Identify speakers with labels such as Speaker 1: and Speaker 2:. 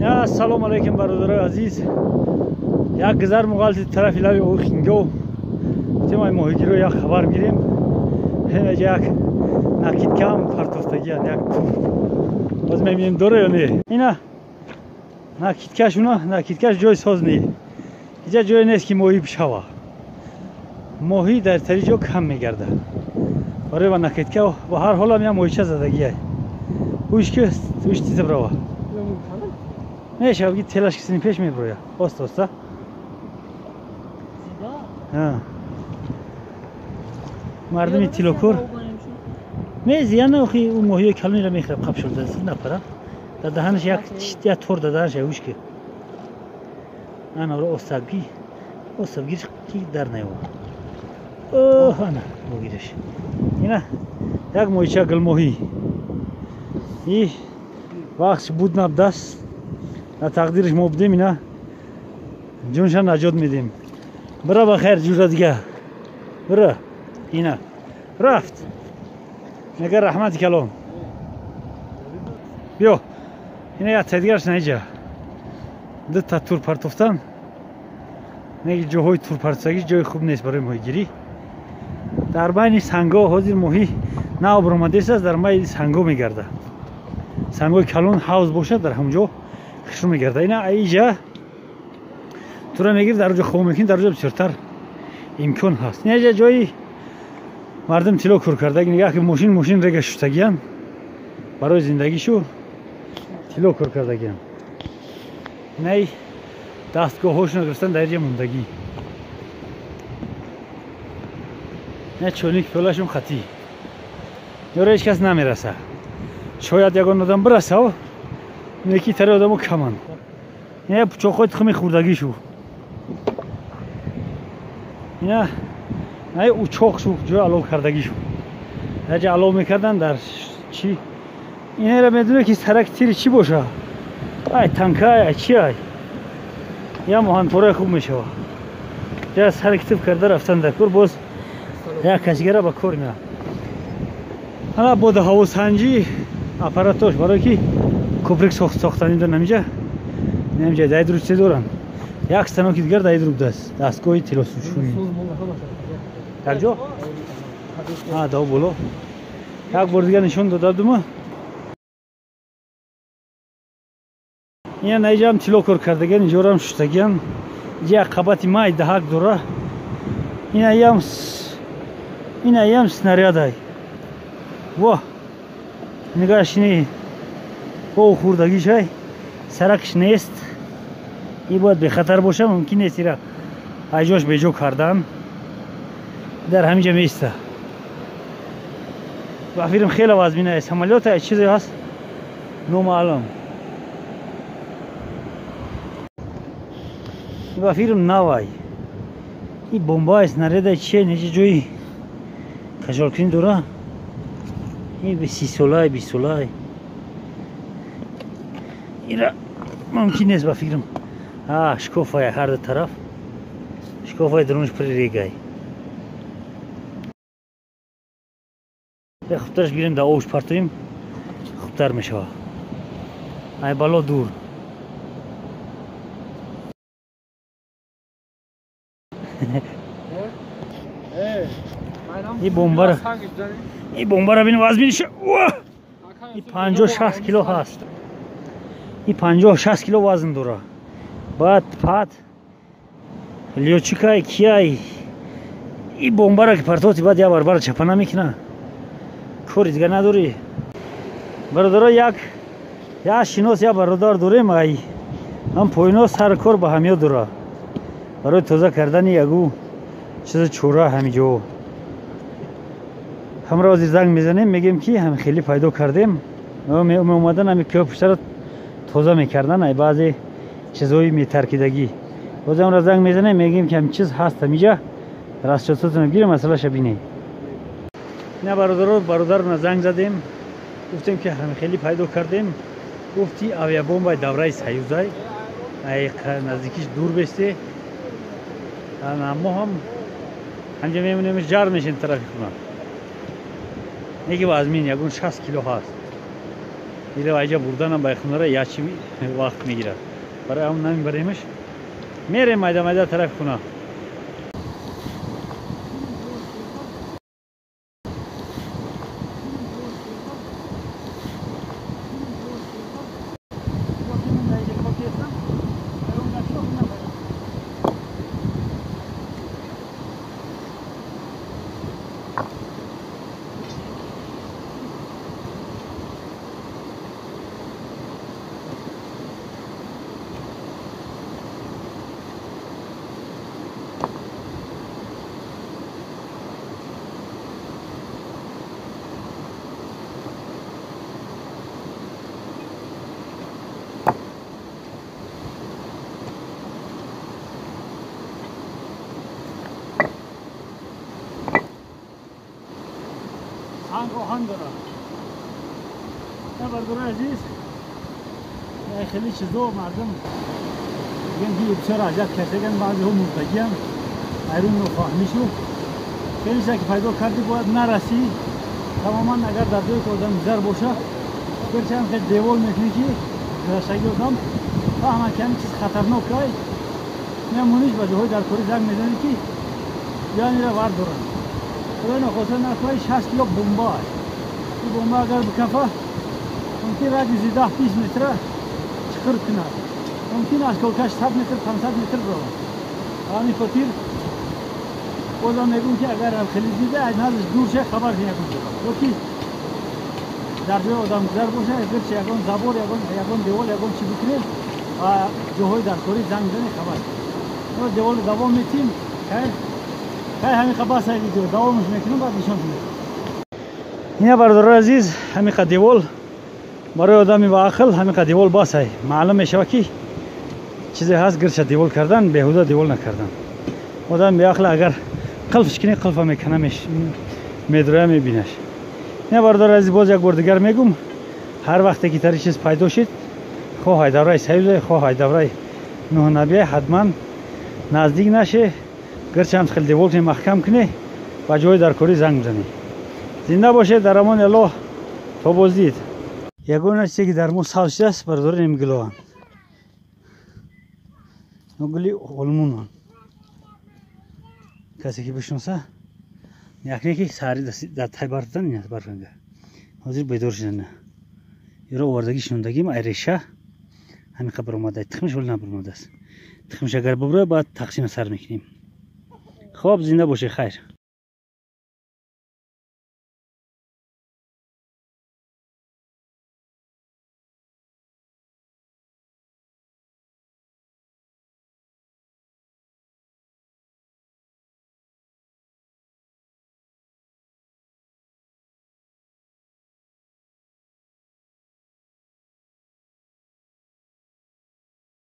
Speaker 1: Ассалому алайкум бародарои азиз. Як гузар муғалти тарафи лаби оби Хингов. Темаи моҳигиро як хабар гирем. Ҳенаҷа як накидкам партофтагиян, як тур. Боз мебинем дора ё не. Ина накидкашуна, накидкаш ҷои соз не. Иҷа ҷое нест ки моҳӣ бишава. Моҳӣ дар тари ҷо кам мегардад. Барои ба накидка ба ҳар ҳолам як моҳича задагиай. Ҳуш ки ҳуш тиза брава. Мешава ки телаш кисини пеш меброя. Оста оста. Мардуми тилокор мезиян охи ӯ моҳиёи калонеро мехӯрад, қап шуда напара. Дар даҳанаш як як тор дар даҳанаш ҳуш ки. Ана ро остабги. Остабгирш ки дар наёва. Оҳ, ана богираш. Ина як моҳича гулмоҳӣ. И вақтш буд набдаст. На тақдириш мо будем, ина ҷонша наҷот медем. Бира ба хайр ҷура дига. Бира. Ина рафт. Мега раҳмати калон. Биё. Ина як та дигараш наиҷа. Ду та тур партофтан. Неги ҷоҳои турпартофтагӣ ҷои хуб нест барои моҳигирӣ. Дар байни санго ҳозир моҳӣ нав баромадааст, дар байни санго мегардад. Сангои калон ҳавз бошад, дар ҳамон ҷо хушрӯ мегардад. Ина иҷа тура мегирд, дар ҷо хоб мекунӣ, дар ҷо бисёртар имкон ҳаст. Ина иҷа ҷои мардум тилло кор кардаги, нигаҳ ки мошин рега шустагиян барои зиндагишу тилло кор кардагиян. Инаи дастгоҳҳошон гирифтан дар иҷа мондагӣ. Ина чойник пиёлашон хатӣ. Ёра ҳеҷ кас намераса. Шояд ягон одам бираса, неки тари одамо каманд. Ина пучоқҳои тухми хӯрдагишу. Ина най учоқшу ҷои алов кардагишу. Дар ҷа алов мекардан дар чӣ? Инера медоне ки сараки тири чӣ боша? Ай танкай, ай чи ай? Я моҳанпораи хуб мешава. Я сараки тиф карда рафтан дар кор, боз як касигара ба кор меа. Ана бода ҳавосанҷӣ аппаратош барое ки куприк сохтанӣ доранд ҳаминҷа. Ҳаминҷа дай друг чизе доранд. Як станоки дигар дай друг даст. Дастгоҳи тилосушунӣ. Як ҷо? А, да боло. Як бор дигар нишон дода дума. Ина наиҷаам тилло кор кардагиан, инҷорам шустагиан. Иҷа як қабати май даҳак дора. Ина ям снарядай. Во! Нигаҳш ни о хурдагишай. Саракш нест. И бояд бехатар боша, мумкин нест ира айҷош беҷо кардан. Дар ҳаминҷа меиста. Ба фирм хеле вазмина аст. Самолёт ай чизе ҳаст номаълум. Ба фирм навай. И бомба аст, снаряд чие, неҷа ҷои кашолкунӣ дора. И 30 солай, 20 солай. Ира мумкин нест ба фикрам. А, шкофай ҳар ду тараф. Шкофай дарунаш пури регай. Хубтараш гирем дар овш партоем, хубтар мешава. Ай бало дур. И бомбара. И бомбара бин вазминиша. И 50-60 кило ҳаст. И 50-60 кило вазн дора. Баъд пат лётчикай кияй и бомбара ки партоти баъд як барбара чапа намекуна. Кори дигар надорӣ. Бародаро, як шинос, як бародар дорем, ай ҳам поино сар кор ба ҳамё дора. Барои тоза кардани ягу чиза чора ҳамиҷо. Ҳамра ҳозир занг мезанем, мегем ки ҳам хеле пайдо кардем. Меомадан ҳами кӯҳ пуштаро тоза мекардан, ай баъзе чизҳои метаркидагӣ. Боз ҳамра занг мезанем, мегем ки ҳам чиз ҳаст ҳамиҷа, расчётотонро гирем, масъалаша бинем. Ина бародаро, бародарона занг задем, гуфтем ки ҳам хеле пайдо кардем. Гуфти авиабомбаи давраи Союзай, ай наздикиш дур бесте. Мо ҳам ҳамҷа мемонем, ҷар мешем тарафи хона. Неки вазмин ягон 60 кило ҳаст. Ира айҷа бурданам ба хонара ячи вақт мегирад. Барои ҳамон намебаремаш. Мерем майда майда тарафи хона. оҳан дорад. Бардорои азиз, хеле чизо мардум мегӯянд ки бисёр азият кардаган, баъзеҳо мурдагиам, айрун нофаҳмишу. Хеле чизе ки пайдо кардӣ бояд нарасӣ тамоман. Агар дар ҷое ки одам гузар боша, гирчанд хел девол мекунӣ ки гузаштагии одам фаҳмад ки ҳамин чиз хатарнок ай. Мемониш ба ҷоҳои даркорӣ занг мезанӣ ки биён ира вардоранд. Худои нохоста накунад, 6 кило бомба аст. Ин бомба агар бикафа, мумкин радиуси 10-20 метра чиқир кунад, мумкин осколкаш 100 метр, 500 метр биравад. Ба ҳамин хотир бозам мегӯм ки агар хеле дида, аз наздиш дур ша, хабар кун ягон ҷо, ёки дар ҷои одамгузар боша, гирчи ягон забор, ягон девол, ягон чӣ бикунед ва ҷоҳои даркорӣ занг бизанед, хабар кунед. Деволро давом метиҳем. Хайр, хай, ҳамин бас видео давомаш мекунем, баъд нишон медиҳем. Ина бардорои азиз, ҳамиқа девол барои одами ба ақл ҳамиқа девол бас ай. Маълум мешавад ки чизе ҳаст, гирча девол кардан, беҳуда девол накардан. Одами беақл агар қилфш кунӣ, қилфа мекана, медроя, мебинаш. Ина бардорои азиз, боз як бор дигар мегум, ҳар вақте ки тари чиз пайдо шид, хоҳ ай давраи Союзе, хоҳ ай давраи Нуҳнабия, ҳатман наздик наше, гирчанд хел девол кунӣ, маҳкам кунӣ, ба ҷои даркорӣ занг бизанӣ. Зинда бошед, дар амони Аллоҳ, то боздид. Ягона чизе ки дар мо сабз шудааст, бардори, ним гулоанд, гули олмунанд. Касе ки бишноса, якне ки сари дар тай барфдан, ин барфанга ҳозир бедор шудана. Иро овардаги шинондагим, ай реша ҳамиқа баромада, тухмиш ҳол набаромадааст. Тухмиш агар буброя, баъд тақсима сар мекунем. Хоб, зинда бошед, хайр.